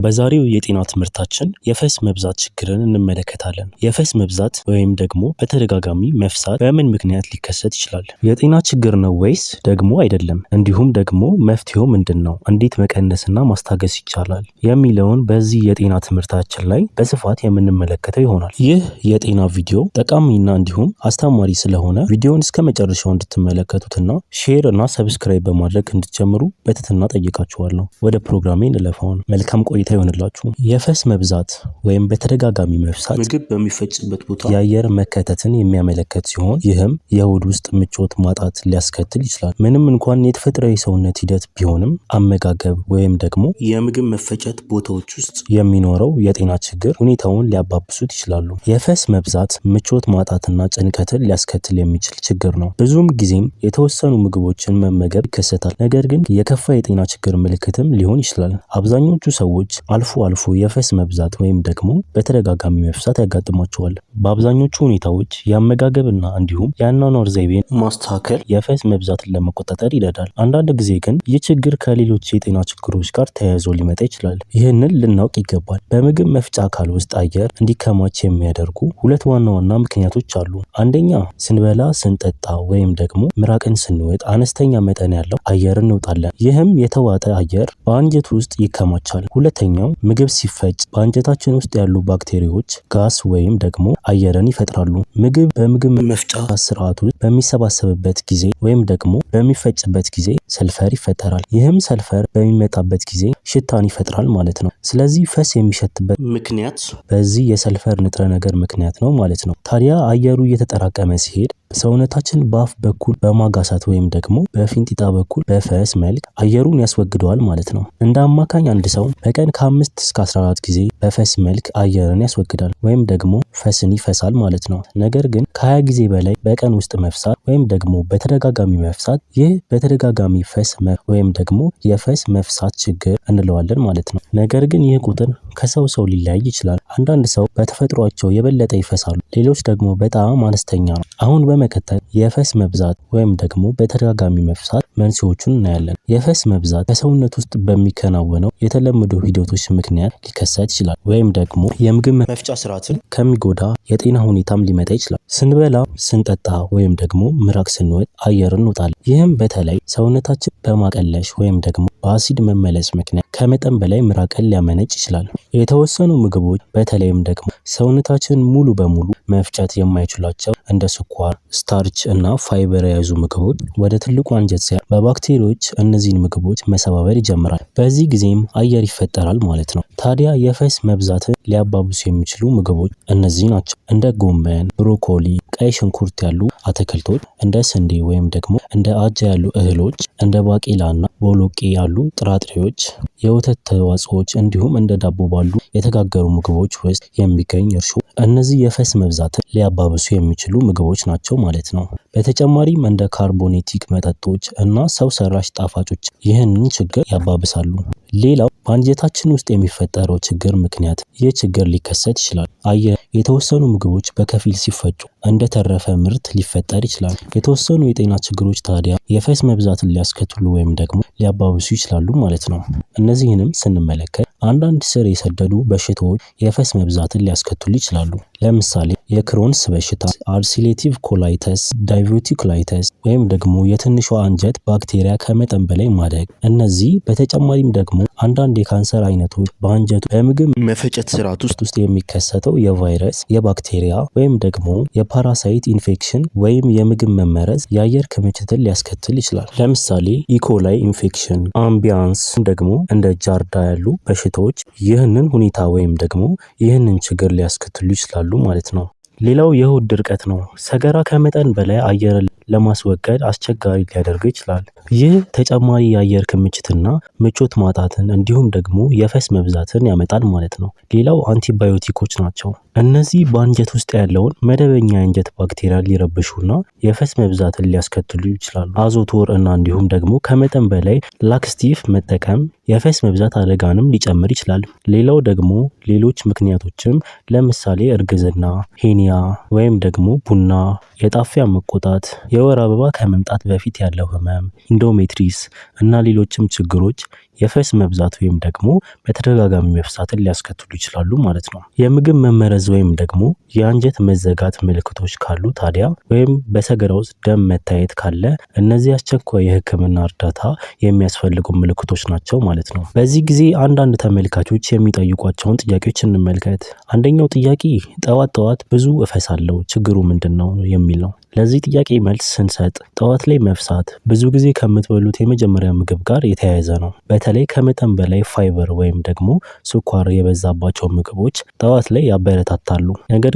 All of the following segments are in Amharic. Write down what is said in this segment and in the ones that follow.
በዛሬው የጤና ትምህርታችን የፈስ መብዛት ችግርን እንመለከታለን። የፈስ መብዛት ወይም ደግሞ በተደጋጋሚ መፍሳት በምን ምክንያት ሊከሰት ይችላል? የጤና ችግር ነው ወይስ ደግሞ አይደለም? እንዲሁም ደግሞ መፍትሄው ምንድን ነው? እንዴት መቀነስና ማስታገስ ይቻላል? የሚለውን በዚህ የጤና ትምህርታችን ላይ በስፋት የምንመለከተው ይሆናል። ይህ የጤና ቪዲዮ ጠቃሚና እንዲሁም አስተማሪ ስለሆነ ቪዲዮውን እስከ መጨረሻው እንድትመለከቱትና share እና subscribe በማድረግ እንድትጀምሩ በትህትና ጠይቃችኋለሁ። ወደ ፕሮግራሜ እንለፋውን። መልካም ቆይታ ይሆንላችሁ። የፈስ መብዛት ወይም በተደጋጋሚ መፍሳት ምግብ በሚፈጭበት ቦታ የአየር መከተትን የሚያመለክት ሲሆን ይህም የሆድ ውስጥ ምቾት ማጣት ሊያስከትል ይችላል። ምንም እንኳን የተፈጥሮ የሰውነት ሂደት ቢሆንም አመጋገብ ወይም ደግሞ የምግብ መፈጨት ቦታዎች ውስጥ የሚኖረው የጤና ችግር ሁኔታውን ሊያባብሱት ይችላሉ። የፈስ መብዛት ምቾት ማጣትና ጭንቀትን ሊያስከትል የሚችል ችግር ነው። ብዙም ጊዜም የተወሰኑ ምግቦችን መመገብ ይከሰታል። ነገር ግን የከፋ የጤና ችግር ምልክትም ሊሆን ይችላል። አብዛኞቹ ሰዎች አልፎ አልፎ የፈስ መብዛት ወይም ደግሞ በተደጋጋሚ መፍሳት ያጋጥማቸዋል። በአብዛኞቹ ሁኔታዎች የአመጋገብና እንዲሁም የአኗኗር ዘይቤን ማስተካከል የፈስ መብዛትን ለመቆጣጠር ይረዳል። አንዳንድ ጊዜ ግን ይህ ችግር ከሌሎች የጤና ችግሮች ጋር ተያይዞ ሊመጣ ይችላል። ይህንን ልናውቅ ይገባል። በምግብ መፍጫ አካል ውስጥ አየር እንዲከማች የሚያደርጉ ሁለት ዋና ዋና ምክንያቶች አሉ። አንደኛ ስንበላ፣ ስንጠጣ ወይም ደግሞ ምራቅን ስንውጥ አነስተኛ መጠን ያለው አየር እንውጣለን። ይህም የተዋጠ አየር በአንጀት ውስጥ ይከማቻል። ሁለተኛው ምግብ ሲፈጭ በአንጀታችን ውስጥ ያሉ ባክቴሪያዎች ጋስ ወይም ደግሞ አየርን ይፈጥራሉ። ምግብ በምግብ መፍጫ ስርዓት ውስጥ በሚሰባሰብበት ጊዜ ወይም ደግሞ በሚፈጭበት ጊዜ ሰልፈር ይፈጠራል። ይህም ሰልፈር በሚመጣበት ጊዜ ሽታን ይፈጥራል ማለት ነው። ስለዚህ ፈስ የሚሸትበት ምክንያት በዚህ የሰልፈር ንጥረ ነገር ምክንያት ነው ማለት ነው። ታዲያ አየሩ እየተጠራቀመ ሲሄድ ሰውነታችን በአፍ በኩል በማጋሳት ወይም ደግሞ በፊንጢጣ በኩል በፈስ መልክ አየሩን ያስወግደዋል ማለት ነው። እንደ አማካኝ አንድ ሰው በቀን ከ5 እስከ 14 ጊዜ በፈስ መልክ አየርን ያስወግዳል ወይም ደግሞ ፈስን ይፈሳል ማለት ነው። ነገር ግን ከ20 ጊዜ በላይ በቀን ውስጥ መፍሳት ወይም ደግሞ በተደጋጋሚ መፍሳት፣ ይህ በተደጋጋሚ ፈስ ወይም ደግሞ የፈስ መፍሳት ችግር እንለዋለን ማለት ነው። ነገር ግን ይህ ቁጥር ከሰው ሰው ሊለያይ ይችላል። አንዳንድ ሰው በተፈጥሯቸው የበለጠ ይፈሳሉ፣ ሌሎች ደግሞ በጣም አነስተኛ ነው። አሁን በመቀጠል የፈስ መብዛት ወይም ደግሞ በተደጋጋሚ መፍሳት መንስኤዎቹን እናያለን። የፈስ መብዛት በሰውነት ውስጥ በሚከናወነው የተለመዱ ሂደቶች ምክንያት ሊከሰት ይችላል ወይም ደግሞ የምግብ መፍጫ ስርዓትን ከሚጎዳ የጤና ሁኔታም ሊመጣ ይችላል። ስንበላ፣ ስንጠጣ ወይም ደግሞ ምራቅ ስንወጥ አየር እንውጣለን። ይህም በተለይ ሰውነታችን በማቀለሽ ወይም ደግሞ በአሲድ መመለስ ምክንያት ከመጠን በላይ ምራቅን ሊያመነጭ ይችላል። የተወሰኑ ምግቦች በተለይም ደግሞ ሰውነታችን ሙሉ በሙሉ መፍጨት የማይችሏቸው እንደ ስኳር፣ starch እና ፋይበር የያዙ ምግቦች ወደ ትልቁ አንጀት ሲያ በባክቴሪዎች እነዚህን ምግቦች መሰባበር ይጀምራል። በዚህ ጊዜም አየር ይፈጠራል ማለት ነው። ታዲያ የፈስ መብዛትን ሊያባብሱ የሚችሉ ምግቦች እነዚህ ናቸው። እንደ ጎመን፣ ብሮኮሊ፣ ቀይ ሽንኩርት ያሉ አትክልቶች፣ እንደ ስንዴ ወይም ደግሞ እንደ አጃ ያሉ እህሎች፣ እንደ ባቄላና ቦሎቄ ያሉ ጥራጥሬዎች፣ የወተት ተዋጽኦዎች እንዲሁም እንደ ዳቦ ባሉ የተጋገሩ ምግቦች ውስጥ የሚገኝ እርሾ፣ እነዚህ የፈስ መብዛትን ሊያባብሱ የሚችሉ ምግቦች ናቸው ማለት ነው። በተጨማሪም እንደ carbonated መጠጦች እና ሰው ሰራሽ ጣፋጮች ይህንን ችግር ያባብሳሉ። ሌላው በአንጀታችን ውስጥ የሚፈጠረው ችግር ምክንያት ይህ ችግር ሊከሰት ይችላል። አየር የተወሰኑ ምግቦች በከፊል ሲፈጩ እንደተረፈ ምርት ሊፈጠር ይችላል። የተወሰኑ የጤና ችግሮች ታዲያ የፈስ መብዛትን ሊያስከትሉ ወይም ደግሞ ሊያባብሱ ይችላሉ ማለት ነው። እነዚህንም ስንመለከት አንዳንድ ስር የሰደዱ በሽታዎች የፈስ መብዛትን ሊያስከትሉ ይችላሉ። ለምሳሌ የ Crohn's በሽታ፣ ulcerative colitis፣ diverticulitis ወይም ደግሞ የትንሿ አንጀት ባክቴሪያ ከመጠን በላይ ማደግ። እነዚህ በተጨማሪም ደግሞ አንዳንድ የካንሰር አይነቶች በአንጀቱ በምግብ መፈጨት ስርዓት ውስጥ ውስጥ የሚከሰተው የቫይረስ፣ የባክቴሪያ ወይም ደግሞ የ parasite infection ወይም የምግብ መመረዝ የአየር ክምችትን ሊያስከትል ይችላል። ለምሳሌ E. coli infection፣ amoebiasis ደግሞ እንደ giardia ያሉ በሽታዎች ይህንን ሁኔታ ወይም ደግሞ ይህንን ችግር ሊያስከትሉ ይችላሉ ማለት ነው። ሌላው የሆድ ድርቀት ነው። ሰገራ ከመጠን በላይ አየርን ለማስወገድ አስቸጋሪ ሊያደርገው ይችላል። ይህ ተጨማሪ የአየር ክምችትና ምቾት ማጣትን እንዲሁም ደግሞ የፈስ መብዛትን ያመጣል ማለት ነው። ሌላው አንቲባዮቲኮች ናቸው። እነዚህ በአንጀት ውስጥ ያለውን መደበኛ የአንጀት ባክቴሪያ ሊረብሹና የፈስ መብዛትን ሊያስከትሉ ይችላሉ። አዘውትሮ እና እንዲሁም ደግሞ ከመጠን በላይ laxative መጠቀም የፈስ መብዛት አደጋንም ሊጨምር ይችላል። ሌላው ደግሞ ሌሎች ምክንያቶችም ለምሳሌ እርግዝና፣ hernia ወይም ደግሞ ቡና፣ የጣፊያ መቆጣት፣ የወር አበባ ከመምጣት በፊት ያለው ህመም፣ endometriosis እና ሌሎችም ችግሮች የፈስ መብዛት ወይም ደግሞ በተደጋጋሚ መፍሳትን ሊያስከትሉ ይችላሉ ማለት ነው። የምግብ መመረዝ ወይም ደግሞ የአንጀት መዘጋት ምልክቶች ካሉ ታዲያ ወይም በሰገራ ውስጥ ደም መታየት ካለ እነዚህ አስቸኳይ የህክምና እርዳታ የሚያስፈልጉ ምልክቶች ናቸው ማለት ነው። በዚህ ጊዜ አንዳንድ ተመልካቾች የሚጠይቋቸውን ጥያቄዎች እንመልከት። አንደኛው ጥያቄ ጠዋት ጠዋት ብዙ እፈሳለሁ ችግሩ ምንድን ነው የሚል ነው። ለዚህ ጥያቄ መልስ ስንሰጥ ጠዋት ላይ መፍሳት ብዙ ጊዜ ከምትበሉት የመጀመሪያ ምግብ ጋር የተያያዘ ነው። በተለይ ከመጠን በላይ ፋይበር ወይም ደግሞ ስኳር የበዛባቸው ምግቦች ጠዋት ላይ ያበረታታሉ። ነገር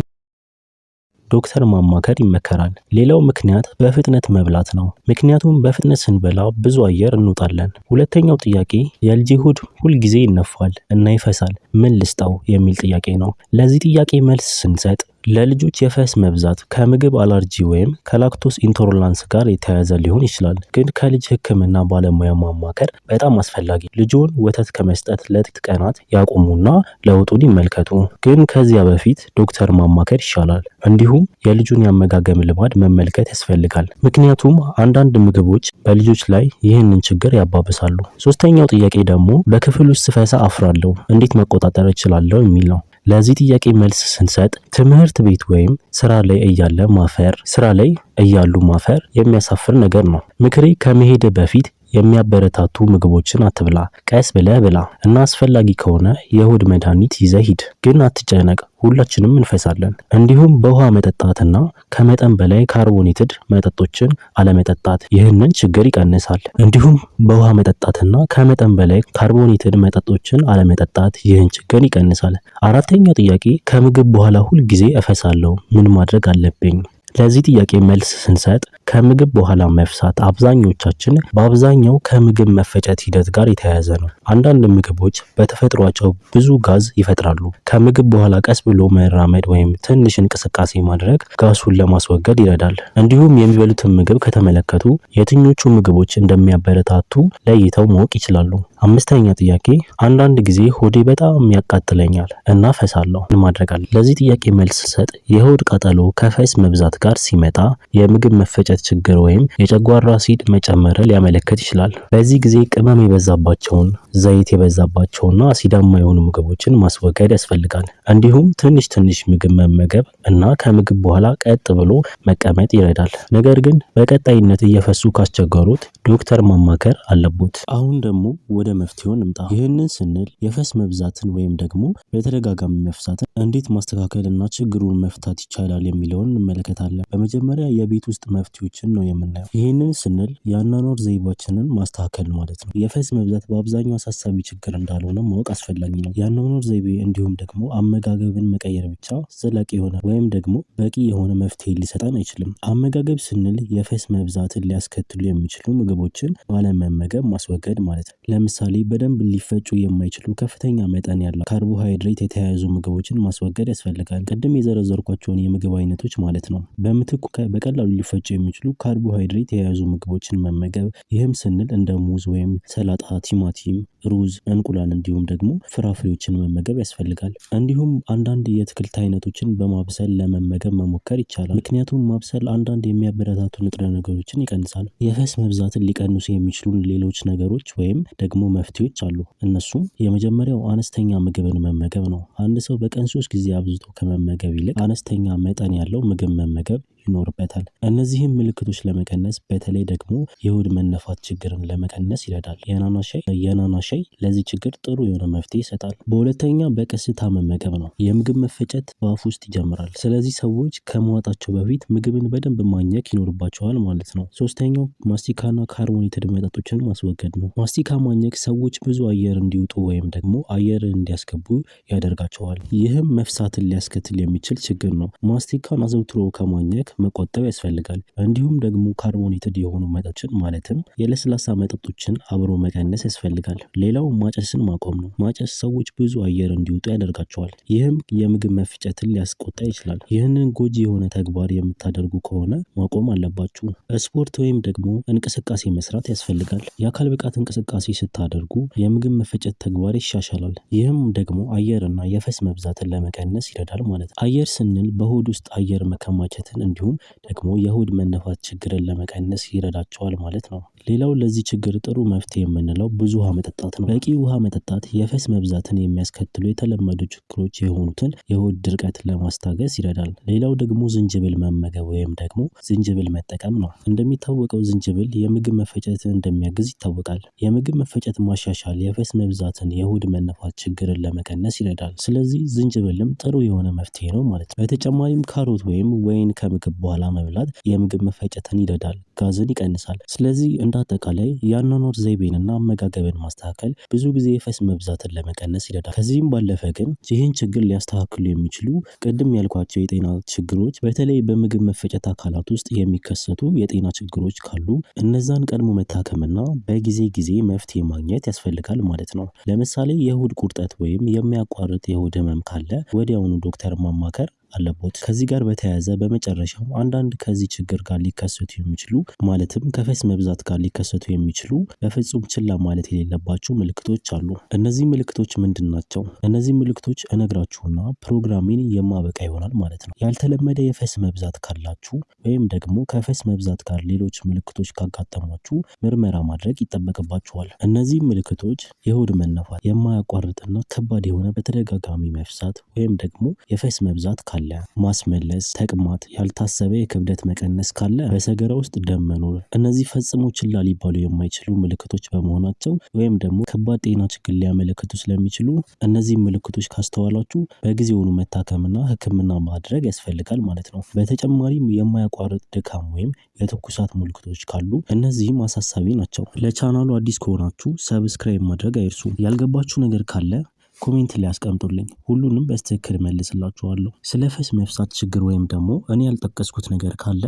ዶክተር ማማከር ይመከራል። ሌላው ምክንያት በፍጥነት መብላት ነው። ምክንያቱም በፍጥነት ስንበላ ብዙ አየር እንውጣለን። ሁለተኛው ጥያቄ የልጄ ሆድ ሁልጊዜ ይነፋል እና ይፈሳል፣ ምን ልስጠው የሚል ጥያቄ ነው። ለዚህ ጥያቄ መልስ ስንሰጥ ለልጆች የፈስ መብዛት ከምግብ አለርጂ ወይም ከ lactose intolerance ጋር የተያያዘ ሊሆን ይችላል። ግን ከልጅ ሕክምና ባለሙያ ማማከር በጣም አስፈላጊ። ልጆን ወተት ከመስጠት ለጥቂት ቀናት ያቁሙና ለውጡን ይመልከቱ። ግን ከዚያ በፊት ዶክተር ማማከር ይሻላል። እንዲሁም የልጁን የአመጋገብ ልማድ መመልከት ያስፈልጋል። ምክንያቱም አንዳንድ ምግቦች በልጆች ላይ ይህንን ችግር ያባብሳሉ። ሶስተኛው ጥያቄ ደግሞ በክፍል ውስጥ ስፈሳ አፍራለሁ፣ እንዴት መቆጣጠር እችላለሁ የሚል ነው። ለዚህ ጥያቄ መልስ ስንሰጥ ትምህርት ቤት ወይም ስራ ላይ እያለ ማፈር ስራ ላይ እያሉ ማፈር የሚያሳፍር ነገር ነው። ምክሬ ከመሄድ በፊት የሚያበረታቱ ምግቦችን አትብላ፣ ቀስ ብለህ ብላ እና አስፈላጊ ከሆነ የሆድ መድኃኒት ይዘህ ሂድ። ግን አትጨነቅ፣ ሁላችንም እንፈሳለን። እንዲሁም በውሃ መጠጣትና ከመጠን በላይ carbonated መጠጦችን አለመጠጣት ይህንን ችግር ይቀንሳል። እንዲሁም በውሃ መጠጣትና ከመጠን በላይ carbonated መጠጦችን አለመጠጣት ይህን ችግር ይቀንሳል። አራተኛው ጥያቄ ከምግብ በኋላ ሁል ጊዜ እፈሳለሁ፣ ምን ማድረግ አለብኝ? ለዚህ ጥያቄ መልስ ስንሰጥ ከምግብ በኋላ መፍሳት አብዛኞቻችን በአብዛኛው ከምግብ መፈጨት ሂደት ጋር የተያያዘ ነው። አንዳንድ ምግቦች በተፈጥሯቸው ብዙ ጋዝ ይፈጥራሉ። ከምግብ በኋላ ቀስ ብሎ መራመድ ወይም ትንሽ እንቅስቃሴ ማድረግ ጋሱን ለማስወገድ ይረዳል። እንዲሁም የሚበሉትን ምግብ ከተመለከቱ የትኞቹ ምግቦች እንደሚያበረታቱ ለይተው ማወቅ ይችላሉ። አምስተኛ ጥያቄ አንዳንድ ጊዜ ሆዴ በጣም ያቃጥለኛል እና ፈሳለሁ፣ ምን ማድረግ አለ? ለዚህ ጥያቄ መልስ ስሰጥ የሆድ ቃጠሎ ከፈስ መብዛት ጋር ሲመጣ የምግብ መፈጨት ችግር ወይም የጨጓራ አሲድ መጨመር ሊያመለክት ይችላል። በዚህ ጊዜ ቅመም የበዛባቸውን፣ ዘይት የበዛባቸውና አሲዳማ የሆኑ ምግቦችን ማስወገድ ያስፈልጋል። እንዲሁም ትንሽ ትንሽ ምግብ መመገብ እና ከምግብ በኋላ ቀጥ ብሎ መቀመጥ ይረዳል። ነገር ግን በቀጣይነት እየፈሱ ካስቸገሩት ዶክተር ማማከር አለቦት። አሁን ደግሞ ወደ መፍትሄው እንምጣ። ይህንን ስንል የፈስ መብዛትን ወይም ደግሞ በተደጋጋሚ መፍሳትን እንዴት ማስተካከል እና ችግሩን መፍታት ይቻላል የሚለውን እንመለከታለን። በመጀመሪያ የቤት ውስጥ መፍትሄዎችን ነው የምናየው። ይህንን ስንል የአኗኗር ዘይቤያችንን ማስተካከል ማለት ነው። የፈስ መብዛት በአብዛኛው አሳሳቢ ችግር እንዳልሆነ ማወቅ አስፈላጊ ነው። የአኗኗር ዘይቤ እንዲሁም ደግሞ አመጋገብን መቀየር ብቻ ዘላቂ የሆነ ወይም ደግሞ በቂ የሆነ መፍትሄ ሊሰጠን አይችልም። አመጋገብ ስንል የፈስ መብዛትን ሊያስከትሉ የሚችሉ ምግቦችን ባለመመገብ ማስወገድ ማለት ነው። ለምሳሌ በደንብ ሊፈጩ የማይችሉ ከፍተኛ መጠን ያለው ካርቦሃይድሬት የተያያዙ ምግቦችን ማስወገድ ያስፈልጋል። ቅድም የዘረዘርኳቸውን የምግብ አይነቶች ማለት ነው። በምትኩ በቀላሉ ሊፈጩ የሚችሉ ካርቦሃይድሬት የያዙ ምግቦችን መመገብ። ይህም ስንል እንደ ሙዝ ወይም ሰላጣ፣ ቲማቲም፣ ሩዝ፣ እንቁላል እንዲሁም ደግሞ ፍራፍሬዎችን መመገብ ያስፈልጋል። እንዲሁም አንዳንድ የአትክልት አይነቶችን በማብሰል ለመመገብ መሞከር ይቻላል። ምክንያቱም ማብሰል አንዳንድ የሚያበረታቱ ንጥረ ነገሮችን ይቀንሳል። የፈስ መብዛትን ሊቀንሱ የሚችሉ ሌሎች ነገሮች ወይም ደግሞ መፍትሄዎች አሉ። እነሱም የመጀመሪያው አነስተኛ ምግብን መመገብ ነው። አንድ ሰው በቀን 3 ጊዜ አብዝቶ ከመመገብ ይልቅ አነስተኛ መጠን ያለው ምግብ መመገብ ይኖርበታል። እነዚህም ምልክቶች ለመቀነስ በተለይ ደግሞ የሆድ መነፋት ችግርን ለመቀነስ ይረዳል። የናና ሻይ ለዚህ ችግር ጥሩ የሆነ መፍትሄ ይሰጣል። በሁለተኛ በቀስታ መመገብ ነው። የምግብ መፈጨት በአፍ ውስጥ ይጀምራል። ስለዚህ ሰዎች ከመዋጣቸው በፊት ምግብን በደንብ ማኘክ ይኖርባቸዋል ማለት ነው። ሶስተኛው ማስቲካና carbonated መጠጦችን ማስወገድ ነው። ማስቲካ ማኘክ ሰዎች ብዙ አየር እንዲውጡ ወይም ደግሞ አየር እንዲያስገቡ ያደርጋቸዋል። ይህም መፍሳትን ሊያስከትል የሚችል ችግር ነው። ማስቲካን አዘውትሮ ከማኘክ መቆጠብ ያስፈልጋል። እንዲሁም ደግሞ carbonated የሆኑ መጠጦችን ማለትም የለስላሳ መጠጦችን አብሮ መቀነስ ያስፈልጋል። ሌላው ማጨስን ማቆም ነው። ማጨስ ሰዎች ብዙ አየር እንዲውጡ ያደርጋቸዋል። ይህም የምግብ መፍጨትን ሊያስቆጣ ይችላል። ይህንን ጎጂ የሆነ ተግባር የምታደርጉ ከሆነ ማቆም አለባችሁ። ስፖርት ወይም ደግሞ እንቅስቃሴ መስራት ያስፈልጋል። የአካል ብቃት እንቅስቃሴ ስታደርጉ የምግብ መፈጨት ተግባር ይሻሻላል። ይህም ደግሞ አየርና የፈስ መብዛትን ለመቀነስ ይረዳል ማለት ነው። አየር ስንል በሆድ ውስጥ አየር መከማቸትን እንዲሁም እንዲሁም ደግሞ የሆድ መነፋት ችግርን ለመቀነስ ይረዳቸዋል ማለት ነው። ሌላው ለዚህ ችግር ጥሩ መፍትሄ የምንለው ብዙ ውሃ መጠጣት ነው። በቂ ውሃ መጠጣት የፈስ መብዛትን የሚያስከትሉ የተለመዱ ችግሮች የሆኑትን የሆድ ድርቀት ለማስታገስ ይረዳል። ሌላው ደግሞ ዝንጅብል መመገብ ወይም ደግሞ ዝንጅብል መጠቀም ነው። እንደሚታወቀው ዝንጅብል የምግብ መፈጨትን እንደሚያግዝ ይታወቃል። የምግብ መፈጨት ማሻሻል የፈስ መብዛትን፣ የሆድ መነፋት ችግርን ለመቀነስ ይረዳል። ስለዚህ ዝንጅብልም ጥሩ የሆነ መፍትሄ ነው ማለት ነው። በተጨማሪም ካሮት ወይም ወይን ከምግብ በኋላ መብላት የምግብ መፈጨትን ይረዳል፣ ጋዝን ይቀንሳል። ስለዚህ እንደ አጠቃላይ የአኗኗር ዘይቤንና አመጋገብን ማስተካከል ብዙ ጊዜ የፈስ መብዛትን ለመቀነስ ይረዳል። ከዚህም ባለፈ ግን ይህን ችግር ሊያስተካክሉ የሚችሉ ቅድም ያልኳቸው የጤና ችግሮች በተለይ በምግብ መፈጨት አካላት ውስጥ የሚከሰቱ የጤና ችግሮች ካሉ እነዛን ቀድሞ መታከምና በጊዜ ጊዜ መፍትሄ ማግኘት ያስፈልጋል ማለት ነው። ለምሳሌ የሆድ ቁርጠት ወይም የሚያቋርጥ የሆድ ህመም ካለ ወዲያውኑ ዶክተር ማማከር አለቦት። ከዚህ ጋር በተያያዘ በመጨረሻም አንዳንድ ከዚህ ችግር ጋር ሊከሰቱ የሚችሉ፣ ማለትም ከፈስ መብዛት ጋር ሊከሰቱ የሚችሉ በፍጹም ችላ ማለት የሌለባቸው ምልክቶች አሉ። እነዚህ ምልክቶች ምንድን ናቸው? እነዚህ ምልክቶች እነግራችሁና ፕሮግራሜን የማበቃ ይሆናል ማለት ነው። ያልተለመደ የፈስ መብዛት ካላችሁ ወይም ደግሞ ከፈስ መብዛት ጋር ሌሎች ምልክቶች ካጋጠሟችሁ ምርመራ ማድረግ ይጠበቅባችኋል። እነዚህ ምልክቶች የሆድ መነፋት፣ የማያቋርጥና ከባድ የሆነ በተደጋጋሚ መፍሳት ወይም ደግሞ የፈስ መብዛት ካለ፣ ማስመለስ፣ ተቅማጥ፣ ያልታሰበ የክብደት መቀነስ ካለ፣ በሰገራ ውስጥ ደም መኖር፣ እነዚህ ፈጽሞ ችላ ሊባሉ የማይችሉ ምልክቶች በመሆናቸው ወይም ደግሞ ከባድ ጤና ችግር ሊያመለክቱ ስለሚችሉ እነዚህ ምልክቶች ካስተዋላችሁ በጊዜውኑ መታከምና ሕክምና ማድረግ ያስፈልጋል ማለት ነው። በተጨማሪም የማያቋርጥ ድካም ወይም የትኩሳት ምልክቶች ካሉ እነዚህም አሳሳቢ ናቸው። ለቻናሉ አዲስ ከሆናችሁ subscribe ማድረግ አይርሱ። ያልገባችሁ ነገር ካለ comment ላይ አስቀምጡልኝ። ሁሉንም በትክክል መልስላችኋለሁ። ስለ ፈስ መፍሳት ችግር ወይም ደግሞ እኔ ያልጠቀስኩት ነገር ካለ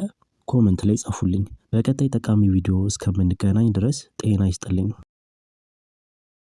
comment ላይ ጻፉልኝ። በቀጣይ ጠቃሚ ቪዲዮ እስከምንገናኝ ድረስ ጤና ይስጥልኝ።